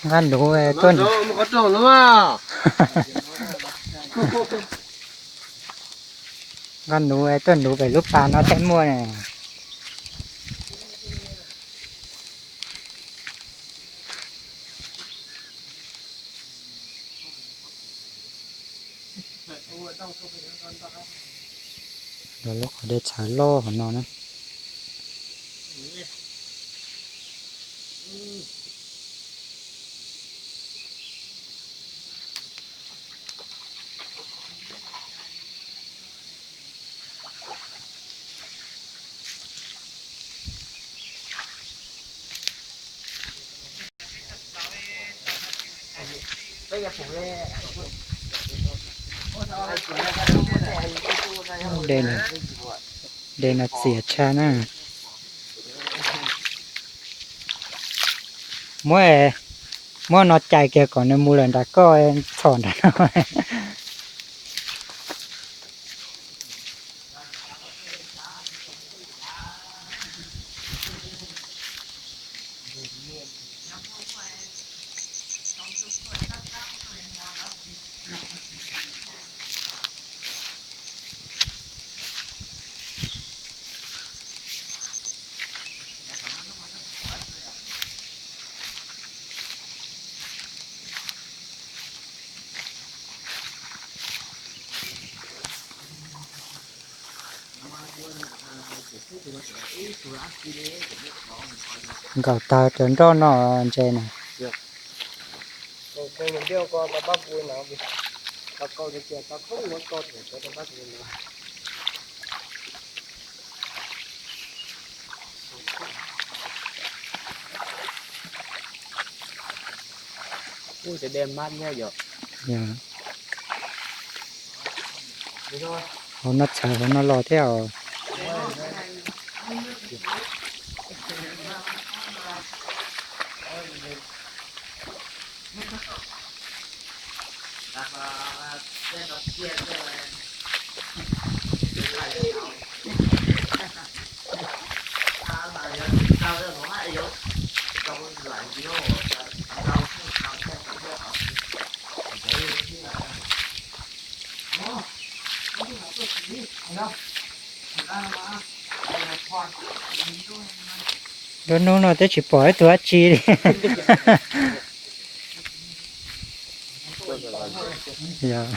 Nqa nuv tuaj, nqa nuv tuaj nuv pem lub pas no tej muaj ne. Lub qhov dej txhawv loj hov no na. Dej no txias tshaj na. Muab, muab no cais kiag kom nws mus lawm nram koj, txhom nram no. Nkaum tag cov nroj no ntses na. Ub, ces dej mab thiab yom. Hauv no txhawv hauv no los thiab os. Lub hnub no twb tsis pom ib tug dab tsi li. Yog.